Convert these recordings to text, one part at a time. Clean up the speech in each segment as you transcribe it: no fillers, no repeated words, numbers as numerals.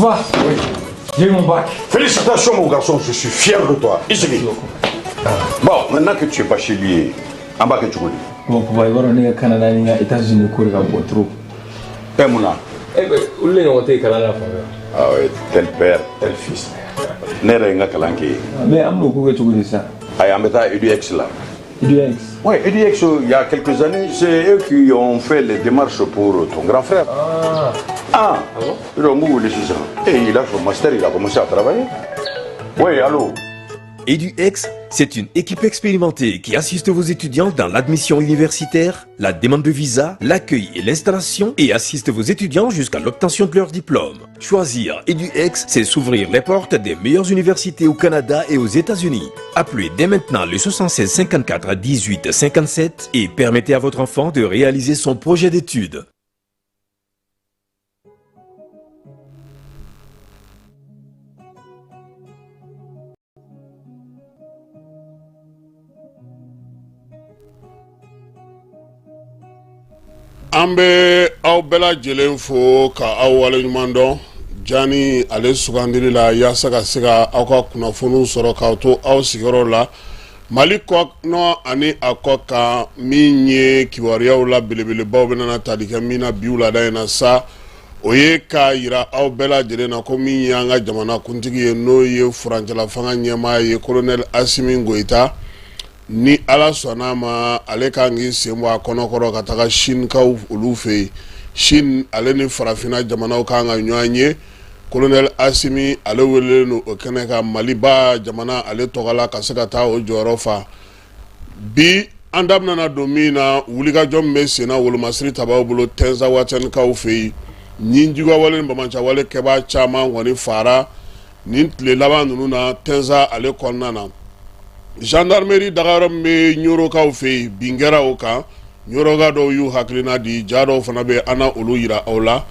Papa, Oui. j'ai eu mon bac. Félicitations, mon garçon, je suis fier de toi. I sigi. Bon, maintenant que tu es bachelier, an b'a kɛ cogo di? Bon, papa, i b'a dɔn ne ka Canada ni n ka États-Unis ko de ka bon trop. Eh, mun na? Eh ben, olu de ɲɔgɔn tɛ yen kalan na fan fɛ. Ah ouais, tel père, tel fils. Ne yɛrɛ ye n ka kalan kɛ yen. Mais an bɛn'o ko kɛ cogo di sisan? Ayi, an bɛ taa EDUX la. EDUX. Oui, EDUX, il y a quelques années, c'est eux qui ont fait les démarches pour ton grand frère. Ah. Ah, Ah bon? Ils ont wele sisan. Et il a son master, il a commencé à travailler. Oui, allô? EduX, c'est une équipe expérimentée qui assiste vos étudiants dans l'admission universitaire, la demande de visa, l'accueil et l'installation et assiste vos étudiants jusqu'à l'obtention de leur diplôme. Choisir EduX, c'est s'ouvrir les portes des meilleures universités au Canada et aux États-Unis. Appelez dès maintenant le 76 54 18 57 et permettez à votre enfant de réaliser son projet d'études. An bɛ aw bɛɛ lajɛlen fo ka aw waleɲuman dɔn Jani ale sugandili la yaasa ka se ka aw ka kunnafoniw sɔrɔ k'aw to aw sigiyɔrɔ la Mali kɔnɔ ani a kɔ kan. Min ye kibaruyaw la belebelebaw bɛna tali kɛ min na bi wulada in na sa, o ye k'a yira aw bɛɛ lajɛlen na ko min ye an ka jamana kuntigi ye, n'o ye furancɛla fanga ɲɛmaa ye, kolonɛli Asimi Goyita, ni Ala sɔnna a ma, ale kan k'i sen bɔ a kɔnɔkɔrɔ ka taga Sinikaw olu fɛ yen. Chine ale ni farafinna jamanaw kan ka ɲɔgɔn ye. Kolonɛli Asimi ale welelen don o kɛnɛ kan Maliba jamana ale tɔgɔ la ka se ka taa o jɔyɔrɔ fa. Bi an da bɛna don min na, wulikajɔ min bɛ senna wolomasiri tabaw bolo Tɛnzawatɛnikaw fɛ yen, ni juguyawale ni banbaanciwale kɛbaa caman kɔni fara nin tile laban ninnu na Tɛnza ale kɔnɔna na. Gendarmerie dagayɔrɔ min bɛ Ɲorokaw fɛ yen, bin kɛra o kan. Ɲoroka dɔw y'u hakilina di, ja dɔw fana bɛ an na olu yira aw la.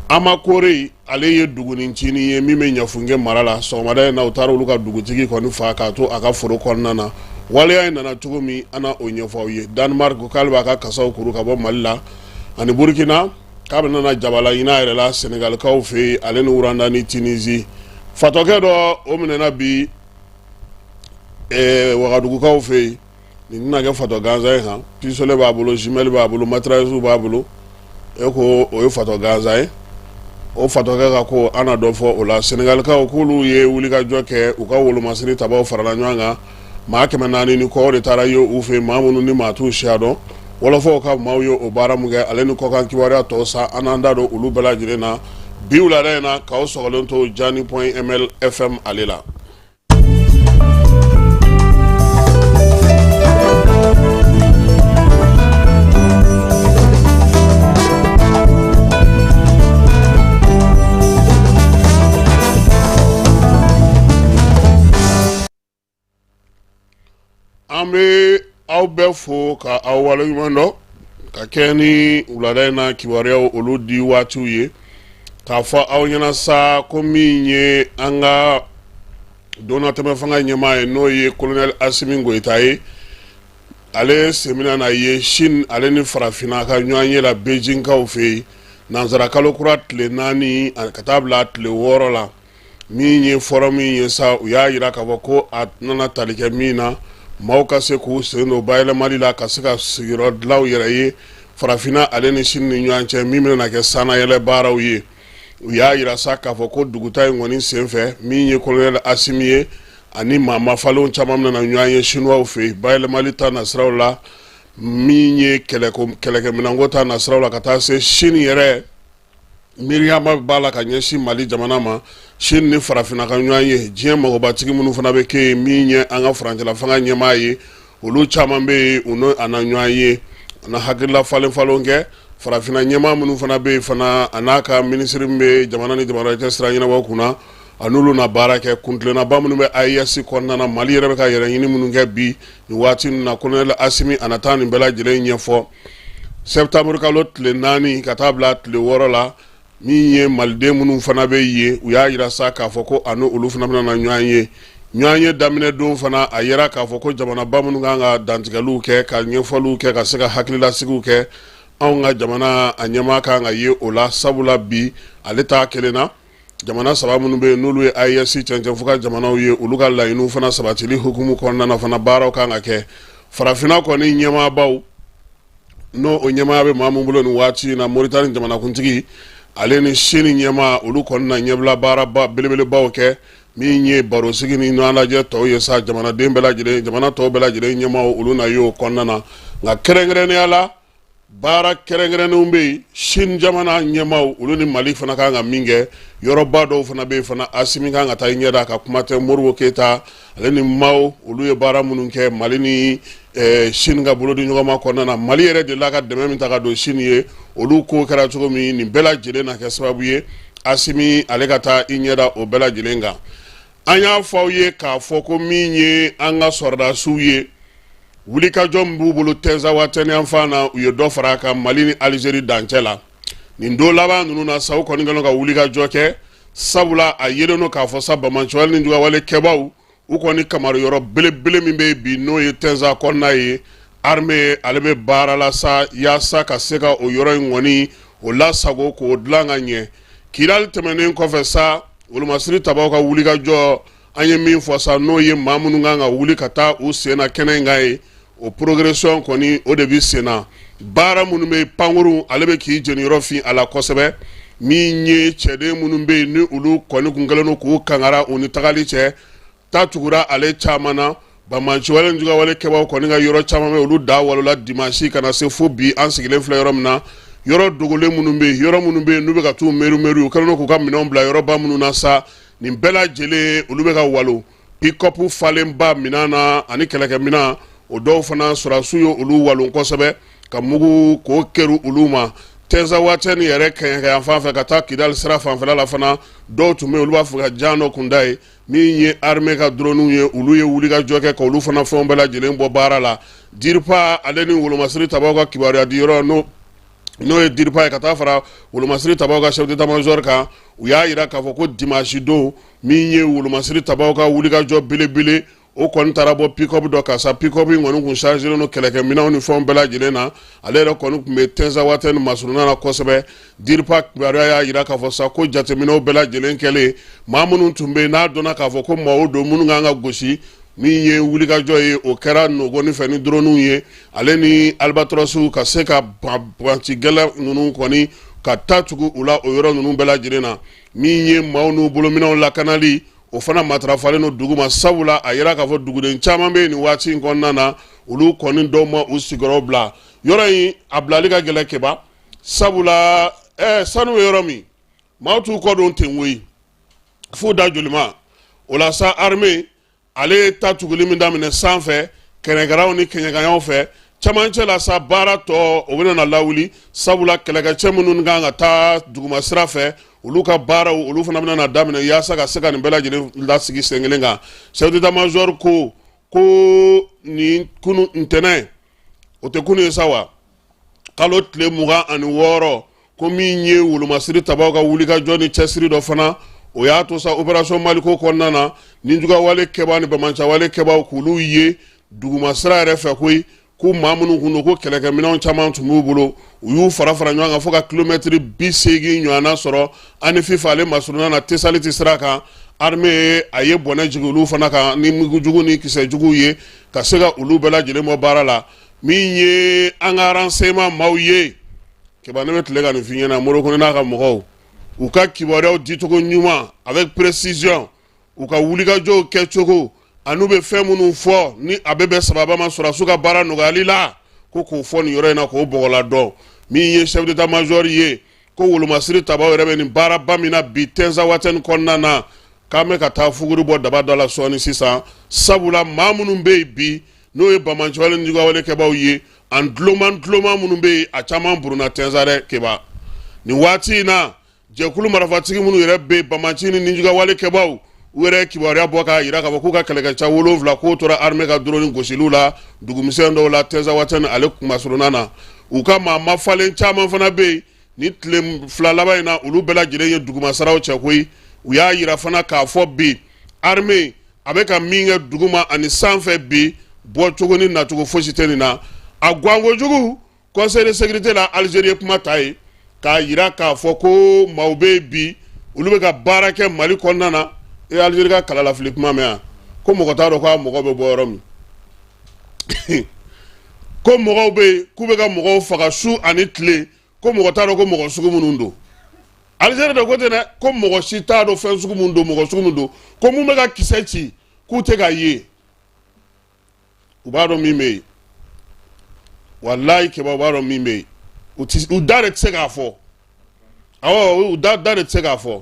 Amakore ale ye dugunicinin ye min bɛ Ɲafunke mara la. Sɔgɔmada in na, u taara olu ka dugutigi kɔni fa k'a to a ka foro kɔnɔna na. Waleya in nana cogo min, an na o ɲɛfɔ aw ye. Danemark ko k'ale b'a ka kasaw kuru ka bɔ Mali la, ani Burukina k'a bɛ nana jabala ɲini a yɛrɛ la Senegalikaw fɛ yen, ale ni Rwanda ni Tunisie. Fatɔkɛ dɔ o minɛna bi Wagadugukaw fɛ yen. Nin tɛna kɛ fatɔ gansan ye han. Pistolet b'a bolo, jumelle b'a bolo, mitrailleuse b'a bolo. E ko o ye fatɔ gansan ye? O fatɔkɛ ka ko, an na dɔ fɔ o la. Senegalikaw k'olu ye wulikajɔ kɛ, u ka wolomasiri tabaw farala ɲɔgɔn kan, maa 400 ni kɔ de taara ye u fɛ, maa minnu ni maa t'u siya dɔn. Wɔlɔfɔw ka maaw ye o baara mun kɛ, ale ni kɔkan kibaruya tɔw sa, an n'an da don olu bɛɛ lajɛlen na bi wulada in na. K'aw sɔgɔlen to Jani point ml FM ale la. An bɛ aw bɛɛ fo ka aw waleɲuman dɔn ka kɛ ni wulada in na kibaruyaw olu di waatiw ye, k'a fɔ aw ɲɛna sa ko min ye an ka donnatɛmɛ fanga ɲɛmaa ye, n'o ye kolonɛli Asimi Goyita ye, ale sen bɛna na ye Chine ale ni farafinna ka ɲɔgɔn ye la Beijingkaw fɛ yen, nansara kalo kura tile 4 ka taa bila tile 6 la. Min ye forum ye sa, u y'a yira k'a fɔ ko a nana tali kɛ min na, maaw ka se k'u sen don bayɛlɛmali la ka se ka sigiyɔrɔ dilan u yɛrɛ ye farafinna ale ni Chine ni ɲɔgɔn cɛ, min bɛna kɛ sannayɛlɛ baaraw ye. U y'a yira sa k'a fɔ ko duguta in kɔni senfɛ, min ye kolonɛli Asimi ye ani maa mafalenw caman bɛna ɲɔgɔn ye Chinois fɛ yen bayɛlɛmali ta nasiraw la, min ye kɛlɛkɛminɛnko ta nasiraw la, ka taa se Chine yɛrɛ miiriyaba b'a la ka ɲɛsin Mali jamana ma. Chine ni farafinna ka ɲɔgɔn ye, diɲɛ magobatigi minnu fana bɛ kɛ yen, min ye an ka furancɛla fanga ɲɛmaa ye, olu caman bɛ yen, u n'o a na ɲɔgɔn ye, a na hakilila falen falen kɛ. Farafinna ɲɛmaa minnu fana bɛ yen fana, a n'a ka minisiri min bɛ jamana ni jamana cɛ sira ɲɛnabɔ kunna, a n'olu na baara kɛ. Kuntilennaba minnu bɛ AES kɔnɔna na, Mali yɛrɛ bɛ ka yɛrɛ ɲini minnu kɛ bi nin waati ninnu na, kolonɛli Asimi a na taa nin bɛɛ lajɛlen ɲɛfɔ septembre kalo tile 4 ka taa bila tile 6 la. Min ye maliden minnu fana bɛ yen, u y'a yira sa k'a fɔ ko a ni olu fana bɛna na ɲɔgɔn ye. Ɲɔgɔn ye daminɛ don fana, a yira k'a fɔ ko jamanaba minnu kan ka dantigɛliw kɛ, ka ɲɛfɔliw kɛ, ka se ka hakililasigiw kɛ, anw ka jamana a ɲɛmaa kan ka ye o la, sabula bi ale t'a kelen na. Jamana saba minnu bɛ yen n'olu ye AES cɛncɛnfuga jamanaw ye, olu ka laɲiniw fana sabatili hukumu kɔnɔna na fana, baaraw kan ka kɛ. Farafinna kɔni ɲɛmaabaw, n'o o ɲɛmaaya bɛ maa min bolo nin waati in na, Moritani jamanakuntigi, ale ni Sini ɲɛmaa, olu kɔni na ɲɛbila baaraba belebelebaw kɛ, min ye barosigi ni ɲɔgɔn lajɛ tɔw ye sa. Jamanaden bɛɛ lajɛlen, jamana tɔw bɛɛ lajɛlen ɲɛmaaw, olu na ye o kɔnɔna na. Nka kɛrɛnkɛrɛnnenya la, baara kɛrɛnkɛrɛnnenw bɛ yen, Sini jamana ɲɛmaaw, olu ni Mali fana kan ka min kɛ. Yɔrɔba dɔw fana bɛ yen fana, Asimi kan ka taa i ɲɛ da ka kuma tɛ. Modibo Keyita, ale ni Mao, olu ye baara minnu kɛ Mali ni Sini ka bolodi ɲɔgɔnma kɔnɔna na, Mali yɛrɛ delila ka dɛmɛ min ta ka don Sini ye, olu ko kɛra cogo min, nin bɛɛ lajɛlen na kɛ sababu ye Asimi ale ka taa i ɲɛ da o bɛɛ lajɛlen kan. An y'a fɔ aw ye k'a fɔ ko min ye an ka sɔrɔdasiw ye, wulikajɔ min b'u bolo Tɛnzawatɛni yanfan na, u ye dɔ fara a kan Mali ni Alizeri dancɛ la nin don laban ninnu na sa. U kɔni kɛlen ka wulikajɔ kɛ, sabula a yelen don k'a fɔ sa, banbaanciwale ni juguyawale kɛbaw, u kɔni kamaru yɔrɔ belebele min bɛ bi, n'o ye Tɛnza kɔnɔna ye, armée ale bɛ baara la sa yaasa ka se ka o yɔrɔ in kɔni o lasago k'o dilan ka ɲɛ. Kidali tɛmɛnen kɔfɛ sa, wolomasiri tabaw ka wulikajɔ, an ye min fɔ sa, n'o ye maa minnu kan ka wuli ka taa u sen na kɛnɛ in kan ye, o progression kɔni, o de bɛ sen na. Baara minnu bɛ yen, pankurun ale bɛ k'i jeniyɔrɔ fin a la kosɛbɛ. Min ye cɛden minnu bɛ yen, ni olu kɔni kun kɛlen don k'u kangara u ni tagali cɛ, ta tugura ale caman na. Banbaanciwale ni juguyawale kɛbaw kɔni ka yɔrɔ caman bɛ, olu da walola dimanche ka na se fo bi. An sigilen filɛ yɔrɔ min na, yɔrɔ dogolen minnu bɛ yen, yɔrɔ minnu bɛ yen n'u bɛ ka t'u meru meru, u kɛlen don k'u ka minɛnw bila yɔrɔba minnu na sa, nin bɛɛ lajɛlen, olu bɛ ka walo. Pick-up falenba minɛn na ani kɛlɛkɛminɛn, o dɔw fana, sɔrɔdasiw ye olu walon kosɛbɛ ka mugu k'o kɛru olu ma. Tɛnzawatɛni yɛrɛ kɛɲɛka yan fan fɛ ka taa Kidali sira fanfɛla la fana, dɔw tun bɛ yen, olu b'a fɛ ka jan dɔ kunda ye. Min ye armée ka drone ye, olu ye wulikajɔ kɛ ka olu fana fɛnw bɛɛ lajɛlen bɔ baara la. DIRPA ale ni wolomasiri tabaw ka kibaruya di yɔrɔ, n'o ye DIRPA ye, ka taa fara wolomasiri tabaw ka chef d'état major kan, u y'a jira k'a fɔ ko dimanche don, min ye wolomasiri tabaw ka wulikajɔ belebele, o kɔni taara bɔ pick-up dɔ kan sa. Pick-up in kɔni kun chargélen don kɛlɛkɛminɛnw ni fɛnw bɛɛ lajɛlen na. Ale yɛrɛ kɔni tun bɛ Tɛnzawatɛni masurunna na kosɛbɛ. DIRPA kibaruya y'a jira k'a fɔ sa ko jateminɛw bɛɛ lajɛlen kɛlen, maa minnu tun bɛ yen, n'a dɔnna k'a fɔ ko maaw don minnu kan ka gosi, min ye wulikajɔ ye, o kɛra nɔgɔni fɛ ni drone ye, ale ni albatrosw, ka se ka banbaanci gɛlɛn ninnu kɔni ka ta tugu u la o yɔrɔ ninnu bɛɛ lajɛlen na. Min ye maaw n'u bolominɛnw lakanali, o fana matarafalen don dugu ma, sabula a yira k'a fɔ duguden caman bɛ yen nin waati in kɔnɔna na, olu kɔni dɔw ma u sigiyɔrɔ bila. Yɔrɔ in a bilali ka gɛlɛn keba, sabula sanu bɛ yɔrɔ min, maaw t'u kɔ don ten koyi, f'u da jolima. O la sa, armée ale ye ta tuguli min daminɛ sanfɛ, kɛnɛkɛraw ni kɛɲɛkayaw fɛ, cɛmancɛ la sa, baara tɔ o bɛna na lawuli, sabula kɛlɛkɛcɛ minnu kan ka taa duguma sira fɛ, olu ka baaraw, olu fana bɛna na daminɛ yaasa ka se ka nin bɛɛ lajɛlen lasigi sen kelen kan. Chef d'état-major ko nin kunu ntɛnɛn, o tɛ kunu ye sa wa, kalo tile 26, ko min ye wolomasiri tabaw ka wulikajɔ ni cɛsiri dɔ fana, o y'a to sa, opération Maliko kɔnɔna na, ni jugawale kɛbaa ni banbaanciwale kɛbaaw k'olu ye duguma sira yɛrɛ fɛ koyi, ko maa minnu kun don, ko kɛlɛkɛminɛnw caman tun b'u bolo, u y'u fara fara ɲɔgɔn kan fo ka kilomɛtiri 80 ɲɔgɔnna sɔrɔ ani fifa ale masurunna na Tesaliti sira kan. Armée a ye bɔnɛ jigin olu fana kan ni mugujugu ni kisɛjuguw ye, ka se ka olu bɛɛ lajɛlen bɔ baara la. Min ye an ka renseignement maaw ye keba, ne bɛ tile ka nin f'i ɲɛna, Modibo Kone n'a ka mɔgɔw, u ka kibaruyaw dicogo ɲuman avec précision, u ka wulikajɔw kɛcogo, an'u bɛ fɛn minnu fɔ ni a bɛ bɛn sababa ma sɔrɔdasiw ka baara nɔgɔyali la, ko k'o fɔ nin yɔrɔ in na k'o bɔgɔla dɔn. Min ye chef d'état major ye, ko wolomasiri tabaw yɛrɛ bɛ nin baaraba min na bi Tɛnzawatɛni kɔnɔna na, k'an bɛ ka taa fuguri bɔ daba da la sɔɔni sisan, sabula maa minnu bɛ yen bi, n'o ye banbaanciwale ni jugawale kɛbaaw ye, an tuloma tuloma minnu bɛ yen, a caman burunna Tɛnza dɛ keba. Nin waati in na, jɛkulu marifatigi minnu yɛrɛ bɛ banbaanci ni nijugawale kɛbaaw, u yɛrɛ kibaruya bɔ k'a jira k'a fɔ k'u ka kɛlɛkɛcɛ 7 k'o tora armée ka drone gosiliw la dugumisɛn dɔw la Tɛnzawatɛni ale masurunna na. U ka maa mafalen caman fana bɛ yen ni tile 2 laban in na, olu bɛɛ lajɛlen ye dugumasaraw cɛ koyi. U y'a jira fana k'a fɔ bi, armée a bɛ ka min kɛ duguma ani sanfɛ bi, bɔcogo ni nacogo fosi tɛ nin na. A gankojugu, conseil de sécurité la, Algérie ye kuma ta ye k'a jira k'a fɔ ko maaw bɛ yen bi, olu bɛ ka baara kɛ Mali kɔnɔna na. E Algérie ka kalalafili kuma mɛn yan, ko mɔgɔ t'a dɔn k'a mɔgɔ bɛ bɔ yɔrɔ min, ko mɔgɔw bɛ yen k'u bɛ ka mɔgɔw faga su ani tile, ko mɔgɔ t'a dɔn ko mɔgɔ sugu minnu don. Algérie de ko ten dɛ, ko mɔgɔ si t'a dɔn fɛn sugu minnu don, mɔgɔ sugu minnu don, ko mun bɛ ka kisɛ ci k'u tɛ ka ye. U b'a dɔn min bɛ yen, walayi Keba, u b'a dɔn min bɛ yen, u da de tɛ se k'a fɔ. Awɔ, u da de tɛ se k'a fɔ.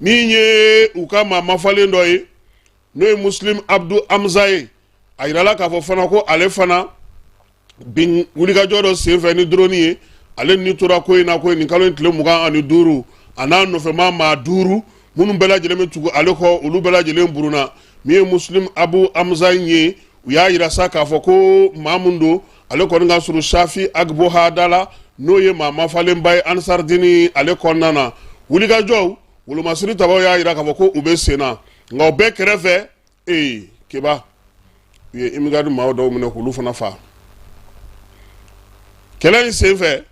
Min ye u ka maa mafalen dɔ ye, n'o ye Muslim Abdu Hamza ye, a yirala k'a fɔ fana ko ale fana bin wulikajɔ dɔ senfɛ ni drone ye, ale ni tora ko in na, ko nin kalo in tile 25, a n'a nɔfɛmaa maa 5 minnu bɛɛ lajɛlen bɛ tugu ale kɔ, olu bɛɛ lajɛlen buruna. Min ye Muslim Abu Hamza in ye, u y'a yira sa k'a fɔ ko maa min don, ale kɔni ka surun Safi Agbohada la, n'o ye maa mafalenba ye Ansardini ale kɔnɔna na. Wulikajɔw wolomasiri tabaw y'a yira k'a fɔ ko u bɛ sen na, nka o bɛɛ kɛrɛfɛ, ee Keba, u ye Imigadi maaw dɔw minɛ k'olu fana fa. Kɛlɛ in senfɛ,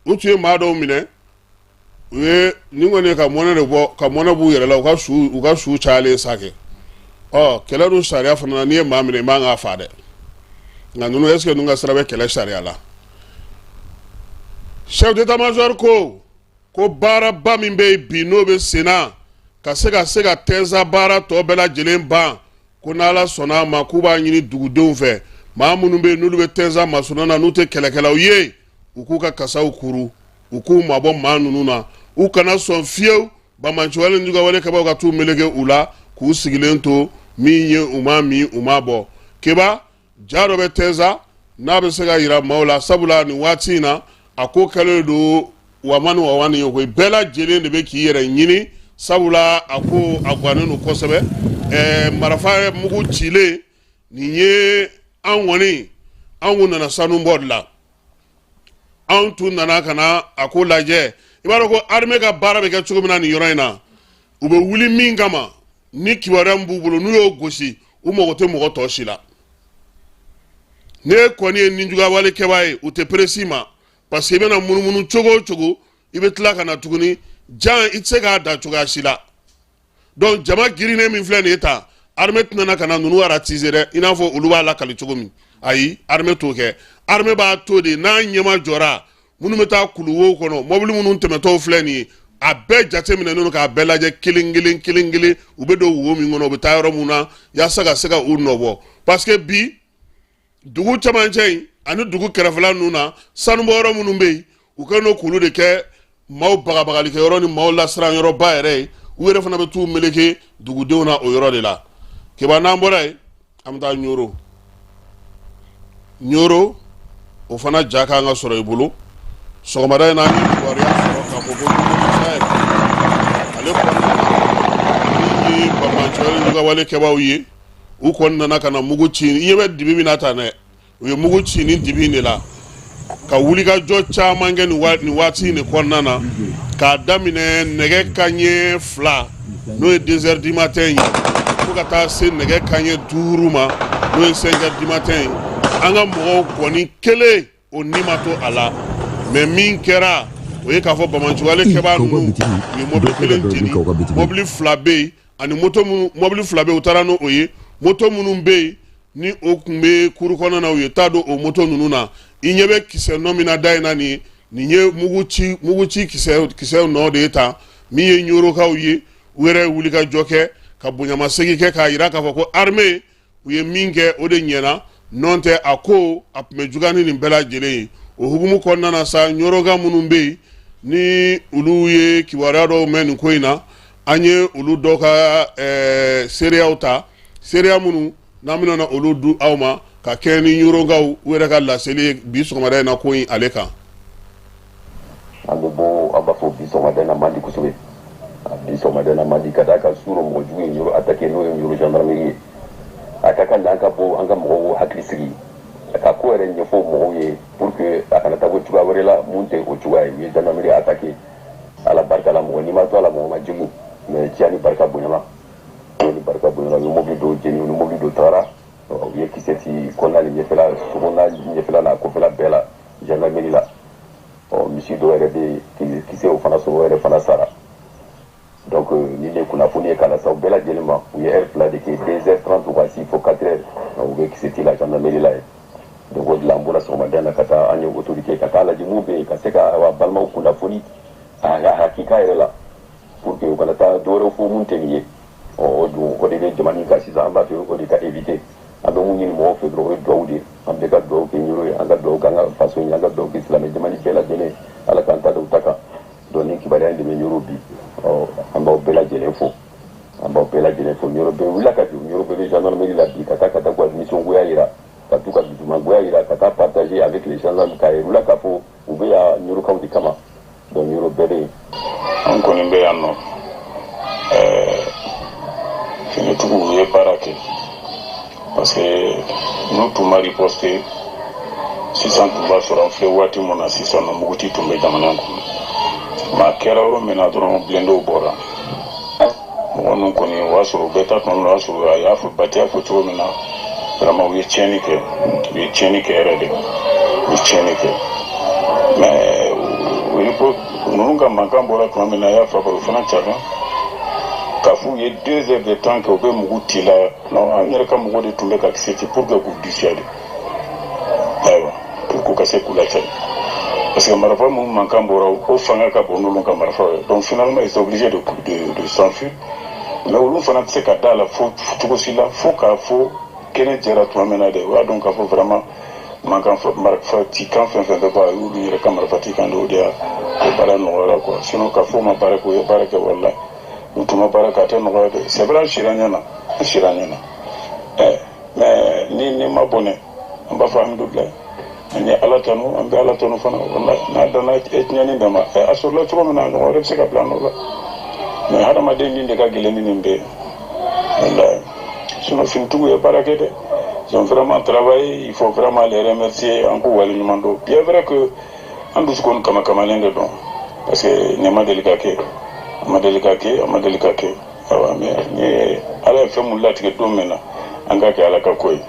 u tun ye maa dɔw minɛ, u ye nin kɔni ka mɔnɛ de bɔ, ka mɔnɛ b'u yɛrɛ la, u ka su cayalen sa kɛ. Ɔ kɛlɛ dun sariya fana na, n'i ye maa minɛ, i man k'a fa dɛ. Nka ninnu, est ce que ninnu ka sira bɛ kɛlɛ sariya la? Chef d'état-major ko baaraba min bɛ yen bi, n'o bɛ sen na ka se ka Tɛnsa baara tɔ bɛɛ lajɛlen ban, ko n'Ala sɔnna a ma, k'u b'a ɲini dugudenw fɛ, maa minnu bɛ yen n'olu bɛ Tɛnsa masurunna na, n'u tɛ kɛlɛkɛlaw ye, u k'u ka kasaw kuru, u k'u mabɔ maa ninnu na, u kana sɔn fiyewu banbaanciwale ni jugawale kɛbaaw ka t'u meleke u la k'u sigilen to min ye, u ma min, u ma bɔ. Keba, ja dɔ bɛ Tɛnsa n'a bɛ se ka yira maaw la, sabula nin waati in na, a ko kɛlen don wamani wawani ye koyi, bɛɛ lajɛlen de bɛ k'i yɛrɛ ɲini, sabula a ko a gannen don kosɛbɛ. Marifa mugu cilen nin ye, an kɔni, an kun nana sanu bɔ de la, anw tun nana ka na a ko lajɛ. I b'a dɔn ko armée ka baara bɛ kɛ cogo min na nin yɔrɔ in na, u bɛ wuli min kama ni kibaruya min b'u bolo, n'u y'o gosi, u mago tɛ mɔgɔ tɔ si la. N'e kɔni ye ninjuguyawale kɛbaa ye, u tɛ pressé ma, parce que i bɛna munumunu cogo o cogo, i bɛ tila ka na tuguni jan, i tɛ se k'a da cogoya si la. Donc jama girinnen min filɛ nin ye tan, armée tɛna ka na ninnu ratiser dɛ, i n'a fɔ olu b'a lakali cogo min. Ayi, armée t'o kɛ. Armée b'a to de, n'a ɲɛma jɔra, minnu bɛ taa kuluwow kɔnɔ, mɔbili minnu tɛmɛtɔw filɛ nin ye, a bɛɛ jateminɛnen don k'a bɛɛ lajɛ kelen kelen kelen kelen, u bɛ don wo min kɔnɔ, u bɛ taa yɔrɔ mun na, yaasa ka se ka u nɔbɔ, parce que bi dugu cɛmancɛ in ani dugu kɛrɛfɛla ninnu na, sanubɔyɔrɔ minnu bɛ yen, u kɛlen don k'olu de kɛ maaw bagabagalikɛyɔrɔ ni maaw lasiran yɔrɔba yɛrɛ ye. U yɛrɛ fana bɛ t'u meleke dugudenw na o yɔrɔ de la. Keba, n'an bɔra yen, an bɛ taa Ɲoro. Ɲoro, o fana ja kan ka sɔrɔ i bolo. Sɔgɔmada in na, an ye kibaruya sɔrɔ k'a fɔ ko ale kɔnɔna na, min ye banbaanciwale jugawale kɛbaaw ye, u kɔni nana ka na mugu ci. I ɲɛ bɛ dibi min na tan dɛ, u ye mugu ci ni dibi in de la ka wulikajɔ caman kɛ nin waati in de kɔnɔna na, k'a daminɛ nɛgɛ kanɲɛ 2, n'o ye 2 heures du matin ye, fo ka taa se nɛgɛ kanɲɛ 5 ma, n'o ye 5 heures du matin ye. An ka mɔgɔw kɔni kelen o ni ma to a la, mais min kɛra, o ye k'a fɔ banbaanciwale kɛbaa ninnu, u ye mɔbili kelen jeni, mɔbili 2 bɛ yen, ani moto minnu, mɔbili 2 bɛ yen, u taara n'o ye. Moto minnu bɛ yen ni o tun bɛ kuru kɔnɔna na, u ye taa don o moto ninnu na. I ɲɛ bɛ kisɛ nɔ min na da in na nin ye, nin ye mugu ci kisɛ nɔ de ye tan. Min ye Ɲorokaw ye, u yɛrɛ ye wulikajɔ kɛ ka bonyamasegin kɛ k'a jira k'a fɔ ko armée, u ye min kɛ, o de ɲɛna, nɔn tɛ a ko a tun bɛ juguya ni nin bɛɛ lajɛlen ye. O hukumu kɔnɔna na sa, Ɲoroka minnu bɛ yen ni olu ye kibaruya dɔw mɛn nin ko in na, an ye olu dɔw ka seereyaw ta, seereya minnu n'an bɛna olu di aw ma ka kɛ ni Ɲorokaw u yɛrɛ ka laseli ye bi sɔgɔmada in na ko in ale kan. An bɛ bɔ, an b'a fɔ bi sɔgɔmada in na man di kosɛbɛ. Bi sɔgɔmada in na man di, ka d'a kan su rɔ, mɔgɔ jugu ye Ɲoro attaqué, n'o ye Ɲoro gendarmerie ye. A ka kan an ka bɔ, an ka mɔgɔw hakili sigi, ka ko yɛrɛ ɲɛfɔ mɔgɔw ye pour que a kana taa bɔ cogoya wɛrɛ la mun tɛ o cogoya ye. U ye gendarmerie attaqué, Ala barika la, mɔgɔ n'i ma to a la, mɔgɔ ma jigin, mais diɲɛ ni barika bonyana, ni barika bonyana. U ye mobili dɔw jeni, u ni mobili dɔw tagara, u ye kisɛ ci kɔnɔna ni ɲɛfɛla, sokɔnɔna ɲɛfɛla n'a kɔfɛla bɛɛ la, gendarmerie la. Ɔ misi dɔw yɛrɛ bɛ yen, kisɛ o fana sɔrɔ, o yɛrɛ fana sara. sɔgɔmada in na ka taa an ye autorité ka taa lajɛ mun bɛ yen, ka se ka awa balimaw kunnafoni a hakika yɛrɛ la, pour que u kana taa dɔwɛrɛ fɔ mun tɛ nin ye. Ɔ, o dun, o de bɛ jamana in kan sisan. An b'a fɛ o de ka éviter. An bɛ mun ɲini mɔgɔw fɛ dɔrɔn, o ye duwawu de ye. An bɛɛ ka duwawu kɛ Ɲoro ye, an ka duwawu kɛ an ka faso ye, an ka duwawu kɛ silamɛ jamana bɛɛ lajɛlen. Ala k'an ta da u ta kan. Donc nin kibaruya in de bɛ Ɲoro bi. Ɔ, an b'aw bɛɛ lajɛlen fo, an b'aw bɛɛ lajɛlen fo. Ɲoro bɛɛ wulila ka jɔ, Ɲoro bɛɛ bɛ gendarmerie la bi, ka taa k'u ka nisɔngoya yira, ka t'u ka dusumangoya yira, ka taa partager avec les gendarmes, k'a yir'u la k'a fɔ u bɛ yan Ɲorokaw de kama. Donc Ɲoro bɛɛ bɛ yen. An kɔni bɛ yan nɔ, finitigiw ye baara kɛ, parce que n'u tun ma riposte sisan, tun b'a sɔrɔ an filɛ waati mun na sisan nɔ, muguti tun bɛ jamana kɔnɔ. Mais a kɛra yɔrɔ min na dɔrɔn, blindéw bɔra. Mɔgɔ ninnu kɔni, o y'a sɔrɔ u bɛɛ ta tuma min na, o y'a sɔrɔ a y'a fɔ Bati y'a fɔ cogo min na, vraiment u ye tiɲɛni kɛ, u ye tiɲɛni kɛ yɛrɛ de, u ye tiɲɛni kɛ. Mais u ninnu ka mankan bɔra tuma min na, a y'a fɔ o fana caya k'a f'u ye 2 heures de temps kɛ, u bɛ mugu ci la. Non, an yɛrɛ ka mɔgɔw de tun bɛ ka kisɛ ci pour que k'u dissuader, ayiwa, pour k'u ka se k'u lacari, parce que marifa minnu mankan bɔra, o fanga ka bon n'olu ka marifa ye. Donc finalement, ils sont obligés de s'enfuir. Mais olu fana tɛ se ka da la fo cogo si la, fo k'a fɔ kɛnɛ jɛra tuma min na de, o y'a dɔn k'a fɔ vraiment mankan marifa ci kan fɛn fɛn bɛ bɔ, a y'olu yɛrɛ ka marifa ci kan de, o de y'a o baara nɔgɔyara quoi. Sinon k'a fɔ u ma baara kɛ, u ye baara kɛ, walahi u tun ma baara kɛ, a tɛ nɔgɔya dɛ. C'est vrai, an sira ɲɛ na, an sira ɲɛ na ɛ, mais ni ma bɔnɛ, an b'a fɔ alhamdulilayi, an ye Ala tanu, an bɛ Ala tanu fana, walahi. N'a danna tiɲɛni dɔ ma ɛ, a sɔrɔla cogo min na, a ɲɔgɔn wɛrɛ bɛ se ka bila nɔ la. Mais hadamaden nin de ka gɛlɛn ni nin bɛɛ ye, walahi. Sinon finitigiw ye baara kɛ dɛ, ils ont vraiment travaillé, il faut vraiment les remercier, an k'u waleɲuman dɔn. Bien vrai que an dusukun kama kamalen de dɔn, parce que nin ma deli ka kɛ, a ma deli ka kɛ, a ma deli ka kɛ. Ayiwa, mais ni Ala ye fɛn mun latigɛ don min na, an k'a kɛ Ala ka ko ye.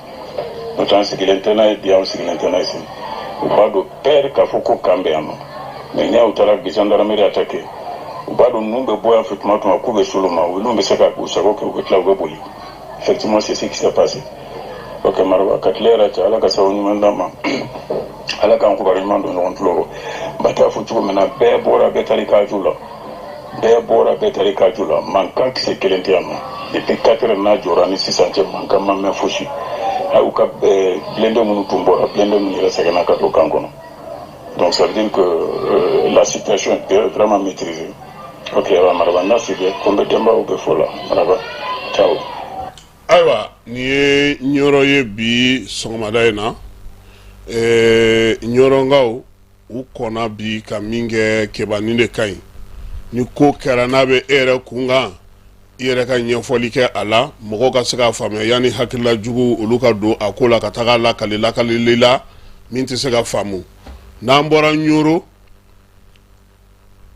N'o tɛ, an sigilen tɛ n'a ye bi, an sigilen tɛ n'a ye sini. U b'a dɔn pɛrɛ k'a fɔ ko kan bɛ yan nɔ, mais n'i y'u taara gendarmerie attaqué, u b'a dɔn ninnu bɛ bɔ yan fɛ tuma tuma k'u bɛ s'olu ma, olu bɛ se ka k'u sago kɛ, u bɛ tila u bɛ boli. Effectivement, c'est ce qui s'est passé. Ok, maraba ka tile yɛrɛ cɛ, Ala ka sababu ɲuman d'an ma, Ala k'an kibaru ɲuman don ɲɔgɔn tulo rɔ. Ba t'a fɔ cogo min na, bɛɛ bɔra, bɛɛ taara i ka ju la, bɛɛ bɔra, bɛɛ taara i ka ju la. Mankan kisɛ kelen tɛ yan nɔ depuis 4 heures n'a jɔra ni sisan cɛ, mankan ma mɛn fosi. A y'u ka blindé minnu tun bɔra, blindé minnu yɛrɛ sɛgɛnna ka don camp kɔnɔ. Donc ça veut dire que la situation est vraiment maîtrisée. Ok, awa maraba, merci bien, ko n bɛ denbaw bɛ fo la. Maraba, ciao. Ayiwa, nin ye Ɲɔrɔ ye bi sɔgɔmada in na. Ɲɔrɔnkaw u kɔnna bi ka min kɛ kebanin de ka ɲi. Ni ko kɛra n'a bɛ e yɛrɛ kun kan, i yɛrɛ ka ɲɛfɔli kɛ a la, mɔgɔw ka se k'a faamuya, yanni hakilila jugu olu ka don a ko la ka taga lakali lakalili la min tɛ se ka faamu. N'an bɔra Ɲoro,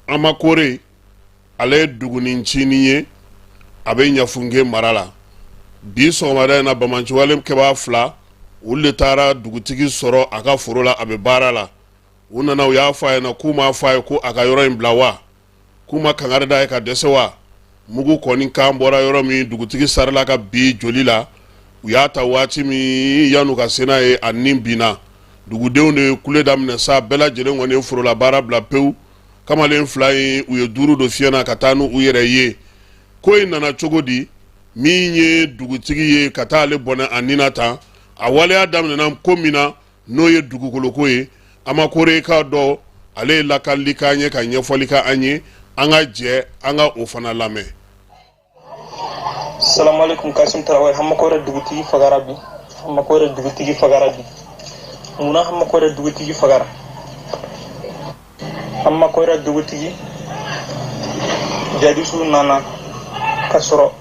Amakore, ale ye dugunin ncinin ye, a bɛ Ɲafunke mara la. Bi sɔgɔmada in na, bamaciwale kɛbaa fila, olu de taara dugutigi sɔrɔ a ka foro la, a bɛ baara la. U nana, u y'a fɔ a ɲɛna k'u m'a fɔ a ye ko a ka yɔrɔ in bila wa, k'u ma kangari da ye ka dɛsɛ wa. Mugu kɔni kan bɔra yɔrɔ min, dugutigi sarila ka bi joli la. U y'a ta waati min, yan'u ka se n'a ye, a nin binna. Dugudenw de ye kule daminɛ sa, bɛɛ lajɛlen kɔni ye forola baara bila pewu. Kamalen fila in, u ye duuru don fiɲɛ na ka taa n'u yɛrɛ ye. Ko in nana cogo di? Min ye dugutigi ye ka taa ale bɔnɛ a nina tan, a waleya daminɛna ko min na, n'o ye dugukoloko ye. Amakore k'a dɔn, ale ye lakalili k'an ye ka ɲɛfɔli kɛ an ye. An ka jɛ an ka o fana lamɛn. Salamualeykum, Kasim Tarawele. Hamakore dugutigi fagara bi. Hamakore dugutigi fagara bi. Munna Hamakore dugutigi fagara? Hamakore dugutigi, jadisuw nana ka sɔrɔ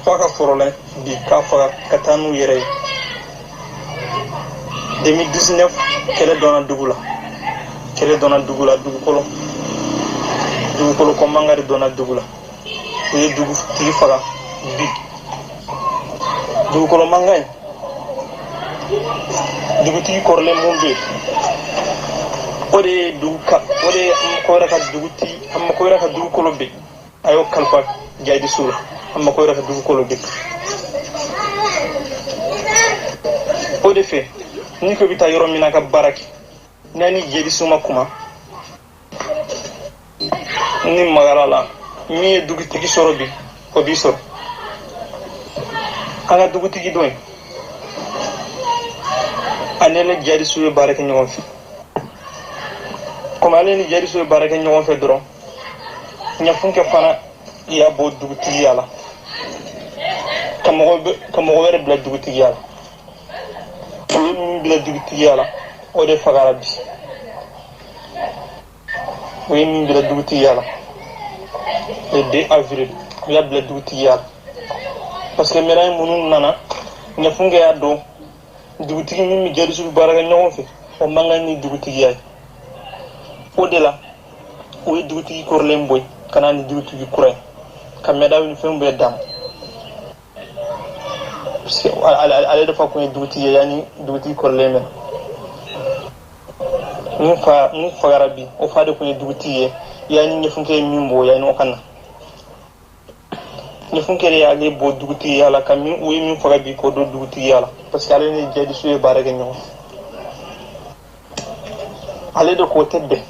f'a ka foro la bi k'a faga ka taa n'u yɛrɛ ye. 2019, kɛlɛ donna dugu la, kɛlɛ donna dugu la, dugukolo ko mankan de donna dugu la. U ye dugutigi faga bi. Dugukolo mankan in, dugutigi kɔrɔlen mun bɛ yen, o de ye dugu ka, o de ye Amakɔyɔrɔ ka dugutigi, Amakɔyɔrɔ ka dugukolo bɛ, a y'o kalifa jadisuw la. Amakɔyɔrɔ ka dugukolo bɛ, o de fɛ n'i ko i bɛ taa yɔrɔ min na ka baara kɛ. N'a ni jihadisiw ma kuma ni magara la, min ye dugutigi sɔrɔ bi, o b'i sɔrɔ. An ka dugutigi dɔ ye, ale ni jihadisiw ye baara kɛ ɲɔgɔn fɛ. Komi ale ni jihadisiw ye baara kɛ ɲɔgɔn fɛ dɔrɔn, Ɲafunke fana y'a bɔ dugutigiya la ka mɔgɔ wɛrɛ bila dugutigiya la. O ye min bila dugutigiya la, o de fagara bi. O ye min bila dugutigiya la le 2 avril, u y'a bila dugutigiya la parce que mɛra minnu nana, Ɲafunke y'a dɔn dugutigi min bɛ jihadisiw baara kɛ ɲɔgɔn fɛ, o man kan ni dugutigiya ye. O de la o ye dugutigi kɔrɔlen bɔ yen ka na ni dugutigi kura ye, ka médaille ni fɛnw bɛɛ d'a ma, parce que ale de fa kun ye dugutigi ye yanni dugutigi kɔrɔlen bɛ na. Min fa min fagara bi, o fa de kun ye dugutigi ye yanni Ɲafunke ye min bɔ, yanni o ka na. Ɲafunke de y'ale bɔ dugutigiya la ka min u ye min faga bi k'o don dugutigiya la, parce que ale ni jihadisiw ye baara kɛ ɲɔgɔn fɛ. Ale de k'o tɛ bɛn,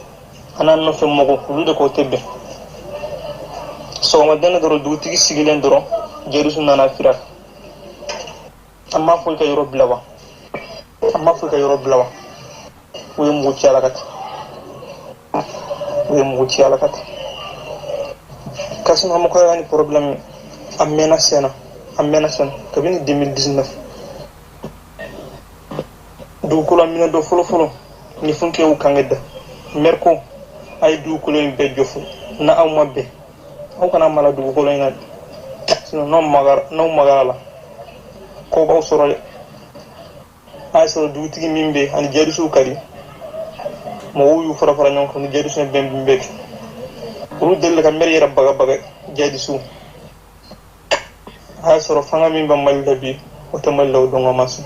a n'a nɔfɛ mɔgɔ olu de k'o tɛ bɛn. Sɔgɔmada dɔrɔn, dugutigi sigilen dɔrɔn, jihadisiw nana fira. An m'a fɔ i ka yɔrɔ bila wa? An m'a fɔ i ka yɔrɔ bila wa? U ye mugu ci a la ka taa, u ye mugu ci a la ka taa. Kassim Hamakɔrɔ ni problème a mɛnna sen na, a mɛnna sen na kabini 2019. Dugukolo minɛ dɔ fɔlɔ fɔlɔ, Ɲafunke y'u kan da maire ko a ye dugukolo in bɛɛ jɔ fɔlɔ. Na aw ma bɛn, aw kana mala dugukolo in na, sinon n'aw magara, n'aw magara la, ko b'aw sɔrɔ dɛ. A y'a sɔrɔ dugutigi min bɛ ani jihadisiw ka di, mɔgɔw y'u fara fara ɲɔgɔn kan ni jihadisiw ye bɛn bɛɛ kɛ. Olu delila ka maire yɛrɛ bagabaga jihadisiw. A y'a sɔrɔ fanga min bɛ Mali la bi, o tɛ Mali la o don ma se.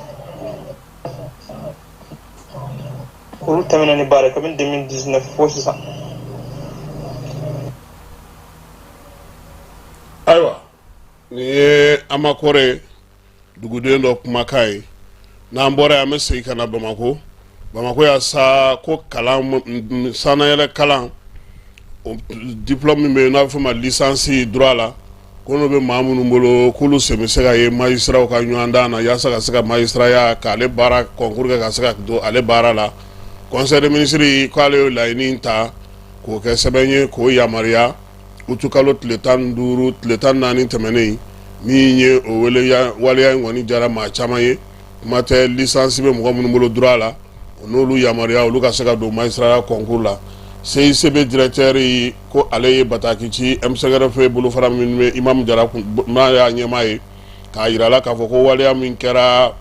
Olu tɛmɛna ni baara ye kabini 2019 fo sisan. Ayiwa, nin ye Amakɔrɛ duguden dɔ kumakan ye. N'an bɔra yen, an bɛ segin ka na Bamakɔ. Bamakɔ yan sa, ko kalan sannayɛlɛ kalan, o diplôme min bɛ yen n'a bɛ f'o ma licence droit la, ko n'o bɛ maa minnu bolo, k'olu sen bɛ se ka ye magistraw ka ɲɔgɔndan na yaasa ka se ka magistraya k'ale baara concours kɛ ka se ka don ale baara la. Conseil des ministres k'ale ye laɲini ta k'o kɛ sɛbɛn ye k'o yamaruya utukalo tile 15, tile 14 tɛmɛnen. Min ye o waleya in kɔni diyara maa caman ye. Kuma tɛ licence bɛ mɔgɔ minnu bolo droit la, o n'olu yamaruya olu ka se ka don magistraya concours la. CICB directeur ko ale ye bataki ci M5RFP bolofara min bɛ Imam Jara n'a y'a ɲɛmaa ye, k'a yira la k'a fɔ ko waleya min kɛra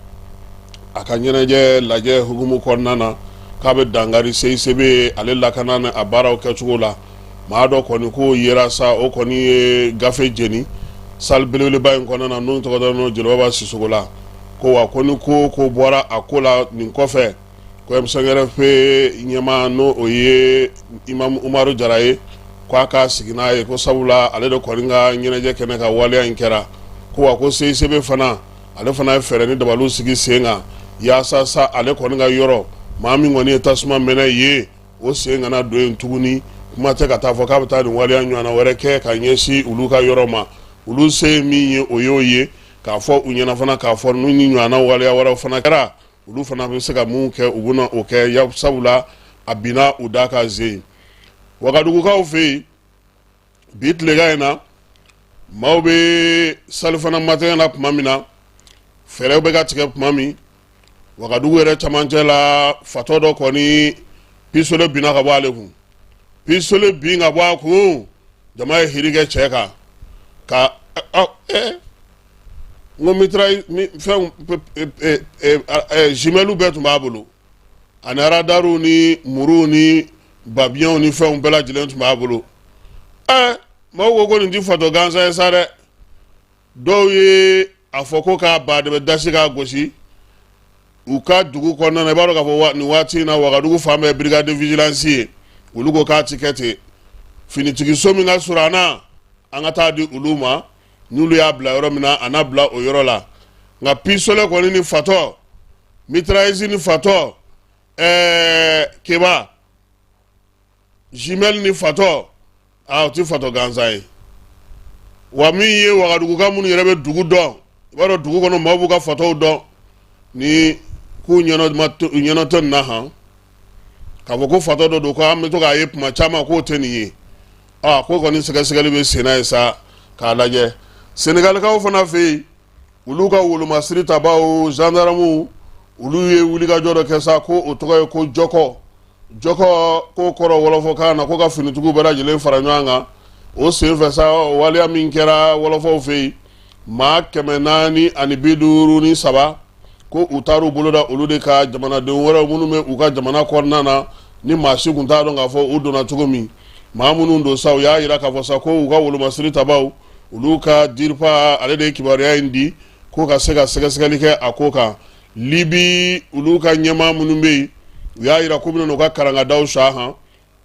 a ka ɲɛnajɛ lajɛ hukumu kɔnɔna na, k'a bɛ dankari CICB ale lakana ni a baaraw kɛcogo la. Maa dɔ kɔni k'o yera sa, o kɔni ye gafe jeni salle belebeleba in kɔnɔna na, n'o tɔgɔ dalen Jolibaba Sisoko la. Ko wa ko ni ko ko bɔra a ko la nin kɔfɛ, ko M5RFP ɲɛmaa, n'o o ye Imam Umaru Jara ye, ko a k'a sigi n'a ye, ko sabula ale de kɔni ka ɲɛnajɛ kɛnɛ ka waleya in kɛra. Ko wa ko CICB fana, ale fana ye fɛɛrɛ ni dabaliw sigi sen kan yaasa sa ale kɔni ka yɔrɔ, maa min kɔni ye tasuma mɛnɛ ye, o sen kana don yen tuguni. Kuma tɛ ka taa fɔ k'a bɛ taa nin waleya ɲɔgɔnna wɛrɛ kɛ ka ɲɛsin olu ka yɔrɔ ma. Olu se ye min ye, o y'o ye. K'a fɔ u ɲɛna fana k'a fɔ n'u ni ɲɔgɔnna waleya wɛrɛw fana kɛra, olu fana bɛ se ka mun kɛ, u bɛna o kɛ, sabula a binna u da ka zen. Wagadugukaw fɛ yen bi tilegan in na, maaw bɛ salifana matɛgɛ na tuma min na, fɛɛrɛw bɛ ka tigɛ tuma min, Wagadugu yɛrɛ camancɛ la, fatɔ dɔ kɔni pistolet binna ka bɔ ale kun. Pistolet bin ka bɔ a kun, jama ye hiri kɛ cɛ kan ka n ko mitraille fɛn jumelles bɛɛ tun b'a bolo, ani aradariw ni muruw ni babiɲɛw ni fɛnw bɛɛ lajɛlen tun b'a bolo. Ɛ, maaw ko ko nin ti fatɔ gansan ye sa dɛ. Dɔw ye a fɔ ko k'a ba de bɛ dasi k'a gosi u ka dugu kɔnɔna na. I b'a dɔn k'a fɔ nin waati in na, Wagadugu fan bɛɛ brigade de vigilance ye. Olu ko k'a ti kɛ ten. Finitigiso min ka surun an na, an ka taa di olu ma, n'olu y'a bila yɔrɔ min na, a n'a bila o yɔrɔ la. Nka pistolet kɔni ni fatɔ, mitrailleuse ni fatɔ. Ɛɛ Keba, jumelle ni fatɔ, aa, o tɛ fatɔ gansan ye. Wa min ye wagaduguka minnu yɛrɛ bɛ dugu dɔn, i b'a dɔn dugu kɔnɔ maaw b'u ka fatɔw dɔn, ni k'u ɲɛnɔ tɛ nin na han, k'a fɔ ko fatɔ dɔ don, ko an bɛ to k'a ye tuma caman, k'o tɛ nin ye. Aa, ko kɔni sɛgɛsɛgɛli bɛ senna ye sa k'a lajɛ. Senegalikaw fana fɛ yen, olu ka wolomasiri tabaw, gendarmew, olu ye wulikajɔ dɔ kɛ sa, ko o tɔgɔ ye ko jɔkɔ jɔkɔ, k'o kɔrɔ wɔlɔfɔkan na ko ka finitigiw bɛɛ lajɛlen fara ɲɔgɔn kan. O senfɛ sa, waleya min kɛra wɔlɔfɔw fɛ yen, maa 453, ko u taar'u bolo da olu de ka jamanaden wɛrɛw minnu bɛ u ka jamana kɔnɔna na, ni maa si tun t'a dɔn k'a fɔ u donna cogo min. Maa minnu don sa, u y'a jira k'a fɔ sa ko u ka wolomasiri tabaw, olu ka DIRPA, ale de ye kibaruya in di ko ka se ka sɛgɛsɛgɛli kɛ a ko kan. Libi, olu ka ɲɛmaa minnu bɛ yen, u y'a jira k'u bɛna u ka karangadaw sa han,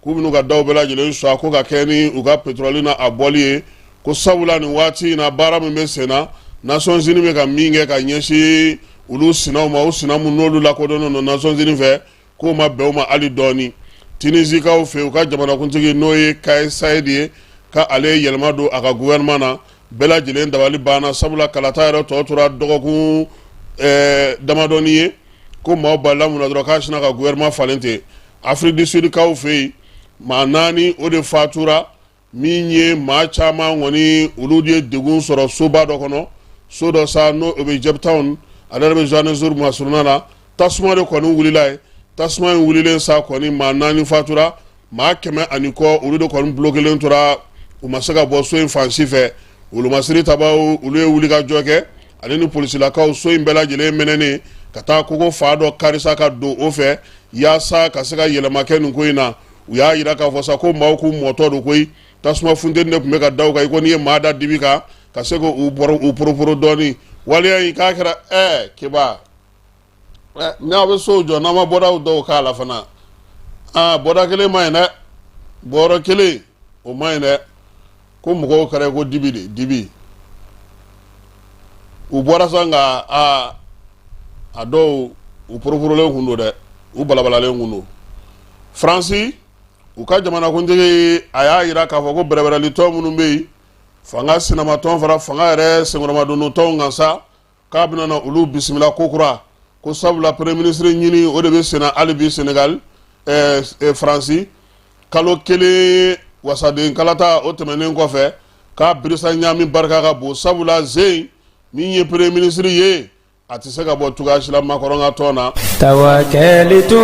k'u bɛn'u ka daw bɛɛ lajɛlen sa, ko ka kɛ ni u ka pétrole na a bɔli ye, ko sabula nin waati in na, baara min bɛ sen na, Nations Unies bɛ ka min kɛ ka ɲɛsin olu sinaw ma, o sina minnu n'olu lakodɔnnen don Nations Unies fɛ, k'o ma bɛn u ma hali dɔɔni. Tunisikaw fɛ, u ka jamanakuntigi, n'o ye Kais Saied ye, ka ale ye yɛlɛma don a ka gouvernement na, bɛɛ lajɛlen dabali banna, sabula kalata yɛrɛ tɔ tora dɔgɔkun damadɔni ye, ko maaw balila mun na dɔrɔn k'a sinna ka gouvernement falen ten. Afrique du Sud kaw fɛ yen, maa 4 o de fatura, min ye maa caman kɔni olu de ye degun sɔrɔ soba dɔ kɔnɔ, so dɔ sa n'o o bɛ Cape Town, ale yɛrɛ bɛ Johannesburg masurunna na. Tasuma de kɔni wulila yen. Tasuma in wulilen sa kɔni, maa 4 fatura, maa 100 ani kɔ olu de kɔni bulokelen tora, u ma se ka bɔ so in fan si fɛ. Wolomasiri tabaw, olu ye wulikajɔ kɛ ale ni polisilakaw, so in bɛɛ lajɛlen mɛnɛnen ka taa kogo fa dɔ karisa ka don o fɛ yaasa ka se ka yɛlɛma kɛ nin ko in na. U y'a jira k'a fɔ sa ko maaw k'u mɔtɔ don koyi, tasuma funteni de tun bɛ ka da u kan i ko n'i ye maa da dibi kan, ka se k'u u poroporo dɔɔnin. Waleya in k'a kɛra Keba, n'aw bɛ sow jɔ, n'aw ma bɔdaw dɔw k'a la fana, aa, bɔda kelen ma ɲi dɛ, bɔyɔrɔ kelen o ma ɲi dɛ, ko mɔgɔw kɛra ko dibi de dibi. U bɔra sa, nka aa, a dɔw u poroporolen kun don dɛ, u balabalalen kun don. Faransi, u ka jamanakuntigi, a y'a jira k'a fɔ ko bɛrɛbɛrɛli tɔn minnu bɛ yen, fanga sinamatɔn fara fanga yɛrɛ senkɔrɔmadon tɔnw kan sa, k'a bɛna na olu bisimila kokura, ko sabula premier ministre ɲini o de bɛ senna hali bi Senegal, Faransi. Kalo kelen wasaden kalata o tɛmɛnen kɔfɛ, k'a birisa ɲaami barika ka bon, sabula zen min ye premier ministre ye, a tɛ se ka bɔ cogoya si la Macron ka tɔn na. Tawakalitu.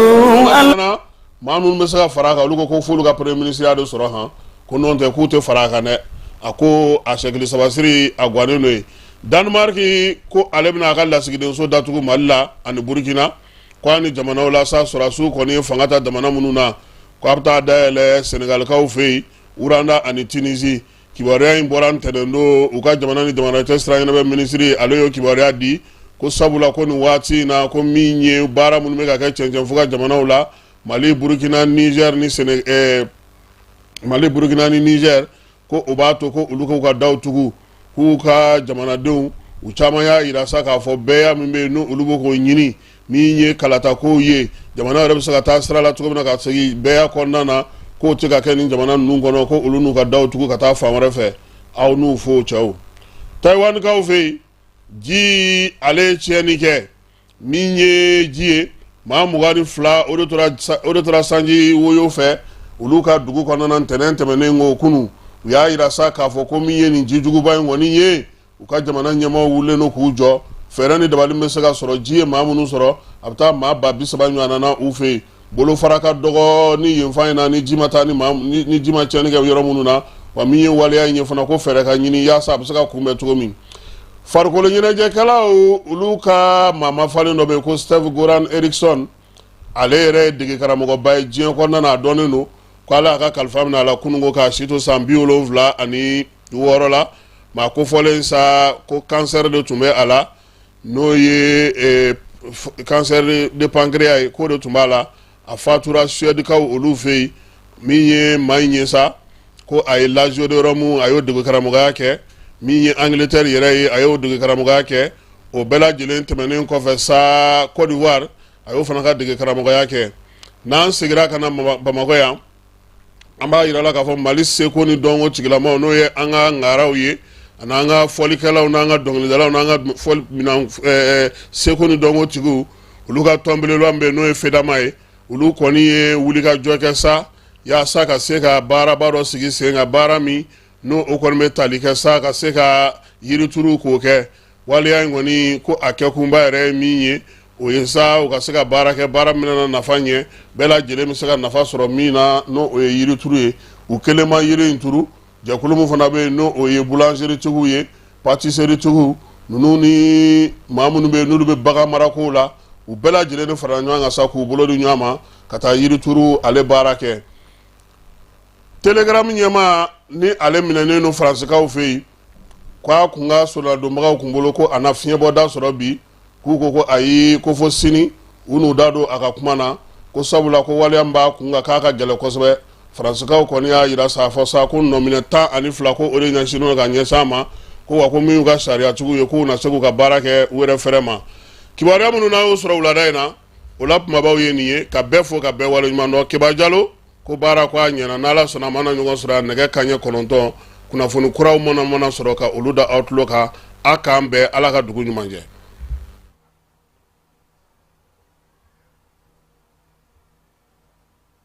Maa minnu bɛ se ka fara a kan, olu ko ko f'olu ka premier ministre ya de sɔrɔ han, ko n'o tɛ k'u tɛ fara a kan dɛ. A ko a sɛkili sabasiri a gannen don yen. Danemark ko ale bɛna a ka lasigidenso datugu Mali la ani Burukina, ko a ni jamanaw la sa sɔrɔdasiw kɔni ye fanga ta jamana minnu na, ko a bɛ taa dayɛlɛ Senegalikaw fɛ yen, Rwanda ani Tunisie. Kibaruya in bɔra ntɛnɛn don, u ka jamana ni jamana cɛ sira ɲɛnabɔ minisiri, ale y'o kibaruya di, ko sabula ko nin waati in na, ko min ye baara minnu bɛ ka kɛ cɛncɛnfuga jamanaw la, Mali, Burukina, Niger ni Séné, Mali, Burukina ni Niger, ko o b'a to ko olu k'u ka daw tugu, k'u ka jamanadenw u caman y'a jira sa k'a fɔ bɛɛya min bɛ yen, n'olu bɛ k'o ɲini, min ye kalatakow ye, jamana yɛrɛ bɛ se ka taa sira la cogo min na ka segin bɛɛya kɔnɔna na, k'o tɛ ka kɛ nin jamana ninnu kɔnɔ, ko olu n'u ka daw tugu ka taa fan wɛrɛ fɛ. Aw n'u fo cɛw. Tayiwanikaw fɛ yen, ji ale ye tiɲɛni kɛ. Min ye ji ye, maa 22 o de tora sanji woyo fɛ olu ka dugu kɔnɔna ntɛnɛn tɛmɛnen ko kunun. U y'a jira sa k'a fɔ ko min ye nin jijuguba in kɔni ye, u ka jamana ɲɛmaaw wulilen don k'u jɔ, fɛɛrɛ ni dabali bɛ se ka sɔrɔ. Ji ye maa minnu sɔrɔ, a bɛ taa maa 30,000 ɲɔgɔn na u fɛ yen. Bolofara ka dɔgɔ ni yenfan in na, ni ji ma taa ni ni ji ma tiɲɛni kɛ yɔrɔ minnu na. Wa min ye waleya in ye fana, ko fɛɛrɛ ka ɲini yaasa a bɛ se ka kunbɛn cogo min. Farikolo ɲɛnajɛkɛlaw, olu ka maa mafalen dɔ bɛ yen ko Sven Goran Eriksson, ale yɛrɛ ye dege karamɔgɔba ye diɲɛ kɔnɔna na, a dɔnnen don, ko ala y'a ka kalifa minɛ a la kununko k'a si to san 76 la. Maa kofɔlen sa ko kansɛri de tun bɛ a la, n'o ye cancer de pancréas ye, k'o de tun b'a la. A fatura Suèdekaw olu fɛ yen. Min ye maa in ye sa, ko a ye Lazio de Rome, a y'o dege karamɔgɔya kɛ. Min ye Angleterre yɛrɛ ye, a y'o dege karamɔgɔya kɛ. O bɛɛ lajɛlen tɛmɛnen kɔfɛ sa, Côte d'Ivoire, a y'o fana ka dege karamɔgɔya kɛ. N'an seginna ka na Bamakɔ yan, an b'a yira la k'a fɔ Mali seko ni dɔnko tigilamaw, n'o ye an ka ŋaraw ye, ani an ka fɔlikɛlaw, n'an ka dɔnkilidalaw, n'an ka fɔli minan seko ni dɔnko tigiw, olu ka tɔnbeleba min bɛ yen, n'o ye FEDAMA ye, olu kɔni ye wulikajɔ kɛ sa yaasa ka se ka baaraba dɔ sigi sen kan, baara min n'o o kɔni bɛ tali kɛ sa ka se ka yirituru k'o kɛ. Waleya in kɔni, ko a kɛkunba yɛrɛ ye min ye, o ye sa u ka se ka baara kɛ, baara min na nafa ɲɛ bɛɛ lajɛlen bɛ se ka nafa sɔrɔ min na, n'o o ye yirituru ye. U kelen ma yiri in turu, jɛkulu min fana bɛ yen, n'o o ye boulangerie-tigiw ye, pâtisserie-tigiw ninnu ni maa minnu bɛ yen, n'olu bɛ bagan marakow la, u bɛɛ lajɛlen de farala ɲɔgɔn kan sa k'u bolo di ɲɔgɔn ma ka taa yirituru ale baara kɛ. Telegram ɲɛmaa ni ale minɛnen don Faransikaw fɛ yen, k'a kun ka soladonbagaw kun bolo ko a na fiɲɛbɔda sɔrɔ bi, k'u ko ko ayi, ko fo sini u n'u da don a ka kuma na, ko sabula ko waleya min b'a kun kan k'a ka gɛlɛn kosɛbɛ. Faransikaw kɔni y'a yira sa fɔ sa ko nɔminɛ 12, ko o de ɲɛsinnen don ka ɲɛsin a ma, ko wa ko min y'u ka sariyatigiw ye, k'u na se k'u ka baara kɛ u yɛrɛ fɛrɛ ma. Kibaruya minnu n'an y'o sɔrɔ wulada in na, o la kumabaw ye nin ye. Ka bɛɛ fo, ka bɛɛ waleɲuman dɔn. Keba Jalo ko baara ko a ɲɛna. N'Ala sɔnna, a mana ɲɔgɔn sɔrɔ a nɛgɛ kanɲɛ 9, kunnafoni kuraw mana sɔrɔ ka olu da aw tulo kan. A k'an bɛn, Ala ka dugu ɲuman jɛ.